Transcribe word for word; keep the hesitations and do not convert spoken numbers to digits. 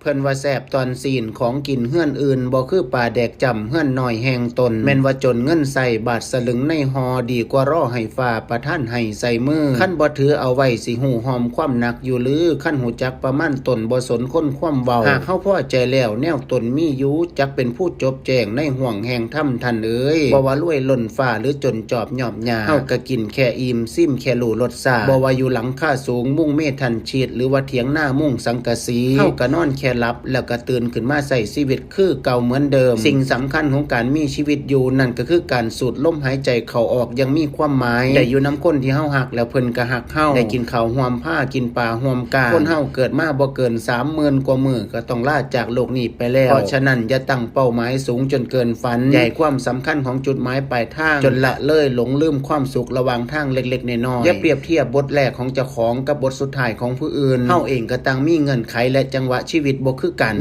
เพิ่นว่าแซ่บตอนซี้น ของกินเฮือนอื่น บ่คือปลาแดกจ้ำเฮือนน้อยแห่งตน แม่นว่าจนเงินใช้บาทสลึงในห่อ ดีกว่ารอให้ฟ้าประทานให้ใส่มือ คันบ่ถือเอาไว้สิฮู้ฮอมความหนักอยู่หรือ คันฮู้จักประมาณตน บ่สนคนความเว้า หากเฮาพอใจแล้วแนวตนมีอยู่ จักเป็นผู้จบแจ้งในห้วงแห่งธรรมท่านเอ๋ย บ่ว่ารวยล้นฟ้าหรือจนจอบยอบหญ้า เฮาก็กินแค่อิ่ม ซิมแค่รู้รสชาติ บ่ว่าอยู่หลังคาสูง มุงเมทัลชีท หรือว่าเถียงนามุงสังกะสี เฮาก็นอนแค่หลับ แล้วก็ตื่นขึ้นมาใช้ชีวิตคือเก่าเหมือนเดิม สิ่งสำคัญของการมีชีวิตอยู่นั่นก็คือการสูดลมหายใจเข้าออกอย่างมีความหมาย ได้อยู่นำคนที่เฮาฮักแล้วเพิ่นก็ฮักเฮา ได้กินข้าวร่วมพา กินปลาร่วมกา คนเฮาเกิดมาบ่เกินสามหมื่นกว่ามื้อก็ต้องลาจากโลกนี้ไปแล้ว เพราะฉะนั้นอย่าตั้งเป้าหมายสูงจนเกินฝัน อย่าให้ความสำคัญของจุดหมายปลายทาง จนละเลยหลงลืมความสุขระหว่างทางเล็กๆน้อยๆ อย่าเปรียบเทียบบทแรกของเจ้าของกับบทสุดท้ายของผู้อื่น เฮาเองก็ต่างมีเงื่อนไขและจังหวะชีวิตบ่คือกัน